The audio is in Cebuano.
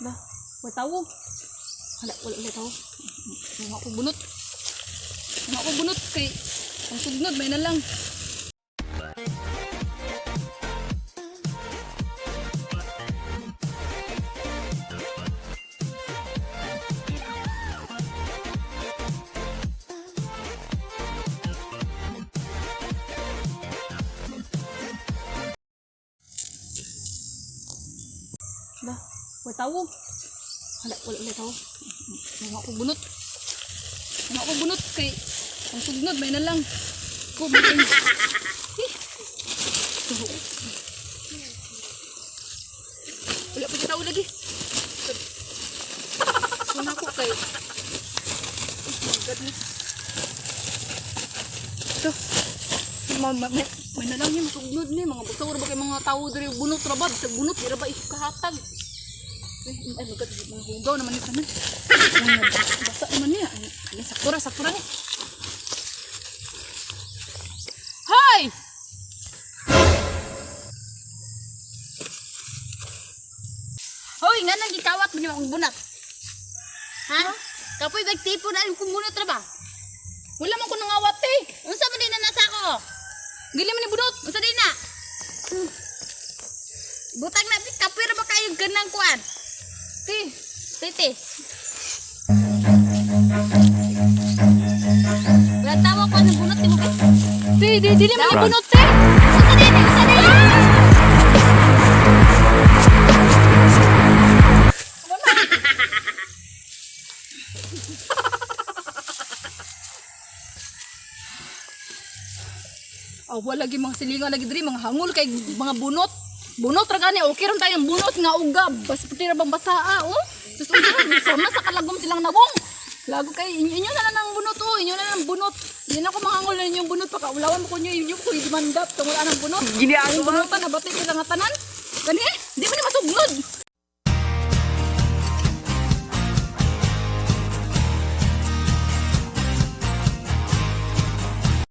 Ba, wala tawo. Wala, wala, wala tawo. Mga ko bunot. Mga ko bunot kay ang sugnod may na lang. Ba, wala tawo. Wala, wala, wala tawo. Mga ko bunot. Mga ko bunot kay ang sugnod may na lang. Ko may Wala pa tao lagi. Kung ako kay. Oh my goodness. Ito. May na lang yung sugnod ni mga busaw ra ba kay mga tao diri bunot ra ba bisag bunot di ra ba ikahatag. Ay, ay my God, mga hugaw naman ni tanan. Basa naman niya. Ay, ay, sakto ra, sakto ra ni. Hoy! Hoy, nga nang gikawat mo niyo akong bunat. Ha? Kapoy nagtipo na ang bunot ra ba? Wala man ko nangawat eh. Unsa man din na nasa ako? Dili man ni bunot. Unsa din na? Butang na kapoy ra ba kayo ganang kuan? Ti, Titi. Wala tawa ko ng bunot ni mo ba? ti, di, dili man ni Run. bunot te. Unsa din? Unsa din? Ah, wala lagi mga silingan lagi diri mga hangol kay mga bunot. Bunot ra gani okay ron tayong bunot nga ugab. Basta pati ra bang basaa oh. Sus unsa ra sama sa kalagom silang nawong. Lago kay inyo, inyo na lang ang bunot oh, inyo na lang ang bunot. Di na ko mahangol na inyong bunot pakaulawan mo ko inyo, inyo ko demandap tungod anang bunot. Ang bunutan nabati sila nga tanan. Kani?